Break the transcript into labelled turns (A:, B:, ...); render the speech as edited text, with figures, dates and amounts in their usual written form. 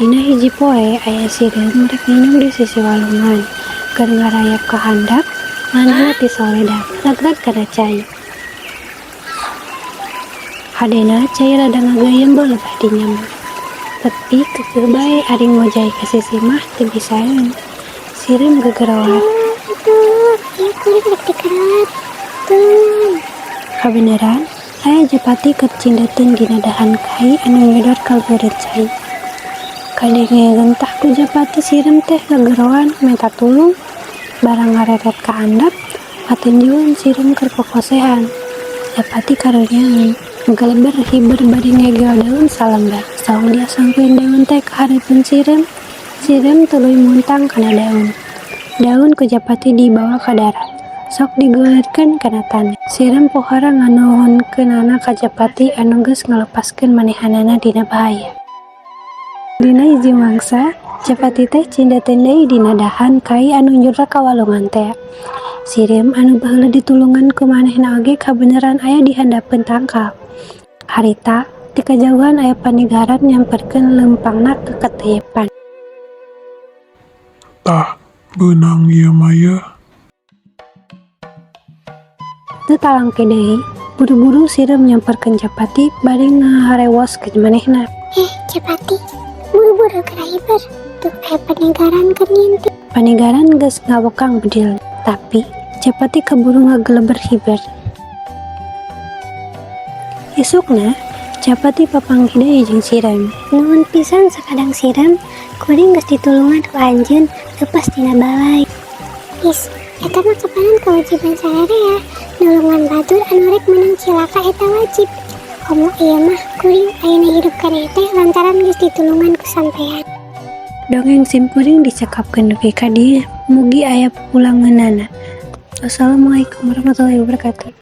A: Dina hiji poe aya sireum rek nginum di sisi walungan. Keur ngarayap ka handap, manehna tisoledak, ragrag kana cai. Hadena cai rada ngagayem lebah dinya mah. Tapi keukeuh bae ari ngojay ka sisi mah teu bisaeun. Sireum gegeroan.
B: Atuh, ieu kuring rek dikerat. Tulungan.
A: Kabeneran, aya japati keur cindeteun dina dahan kai anu nyodor ka leureut cai. Kadengekeun tah ku japati sireum teh gegeroan menta tulung. Barang ngareret ka andap, patunjuan sireum keur kokosehan. Japati kareunyeun, ngageleber hiber bari ngegel daun salembar. Saung diasongkeun daun teh ka hareupeun sireum, sireum tuluy muntang kana daun. Daun ku japati dibawa ka darat, sok digolerkeun kana taneuh. Sireum pohara nganuhunkeunana ka japati anu geus ngalepaskeun manehanana dina bahaya. Dina hiji mangsa, japati teh cindeteun deui dina dahan kai anu nyodor ka walungan tea. Sireum anu baheula ditulungan ku manehna oge kabeneran aya di handapeun tangkal. Harita, ti kajauhan aya panigaran nyamperkeun leumpangna ka kateyepan.
C: Tah, beunang ieu mah yeuh.
A: Teu talangke deui, buru-buru sireum nyamperkeun japati bari ngaharewos ka manehna.
B: Eh, Japati, buru-buru geura hiber. Tuh aya panigaran keur ngintip.
A: Panigaran geus ngawekang bedil, tapi japati kaburu ngageleber hiber. Isukna, japati papanggih deui jeung sireum.
B: Nuhun pisan sakadang sireum, kuring geus ditulungan ku anjeun leupas tina balai. Is, eta mah kapanan kewajiban sararea. Nulungan batur anu rek meunang cilaka eta wajib. Komo ieu mah kuring ayeuna hirup keneh teh lantaran geus ditulungan ku sampean.
A: Dongeng simkuring dicekapkeun dugi ka dieu, mugi aya pulangeunana. Wassalamualaikum warahmatullahi wabarakatuh.